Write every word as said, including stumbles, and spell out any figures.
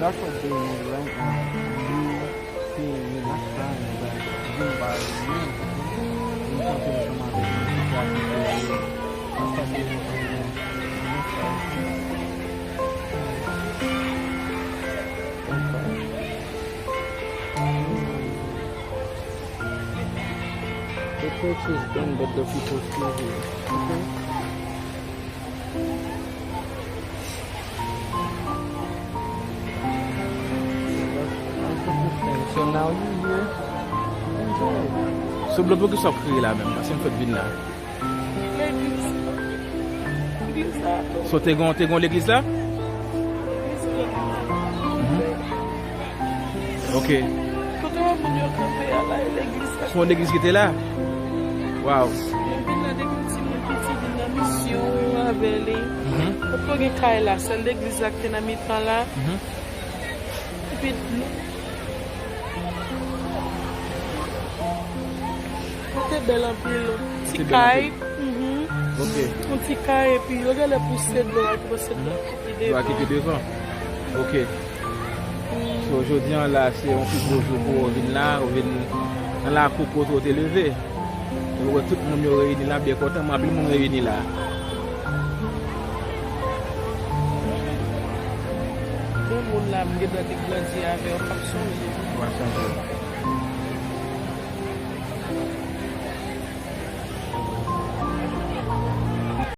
That's what they want right now. You seeing me not crying, but you by me. You something from my business. The church is done, but the people still here. Okay? So now you here. Enjoy. So, bro, poukisa w ap kriye la menm? Paske m fèk vin la. Legliz. Legliz la. So, te gon, te gon legliz la? Legliz la. Mhm. Ok. Kote wè moun yo kanpe a la, e legliz la. Se yon legliz ki te la? Waw. Mwen vin la depi m timoun piti, vin nan misyon avè li. Mhm. Potko gen kay la, sèl legliz la ki te nan mitan la. Mhm. Epi, nou te bèl anpil. Ti kay. Mhm. Ok. Yon ti kay, epi yo genlè pouse dlo a, ki pase dlo a ki pi devan. Dlo a ki pi devan. Ok. So, jodi an la, se yon pi gwo jou pou ou vin la, ou vin nan lakou kote ou te leve. Ou wè tout moun yo reyini la, byen kontan, men anpil moun reyini la. Gen moun la, m gen dwa te grandi avè yo, m p ap sonje. W ap sonje.